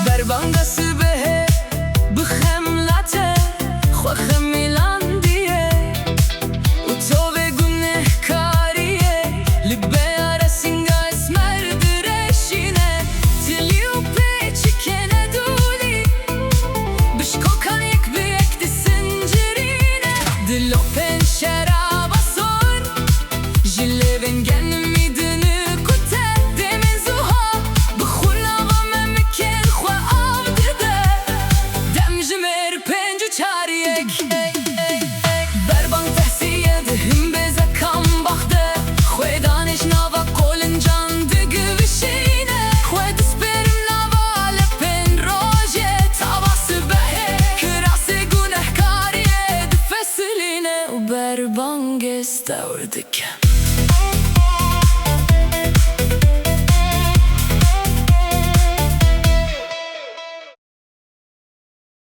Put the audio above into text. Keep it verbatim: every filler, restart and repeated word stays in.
Berbanga sibehê bi xemlate xwe xemilandiye û tovê gunehkariyê li beyara singa esmer direşîne. Tilî û pêçikê nedûlî bi şikokan yek bi yek disincirîne. Dilopên şeraba sor ji lêvên genimî dinikute. Demên zuha bi xwina va memikên xwe av dide. Dem ji mêr pênc û çar yek. Berbang tehsiye di himbêzekan bax de. Xwêdanê ji nava qolincan digivişîne. Xwe dispêrim nava lepên rojê. Tava sibehê kirasê gunehkariyê difesilîne û berbangê stewr dike.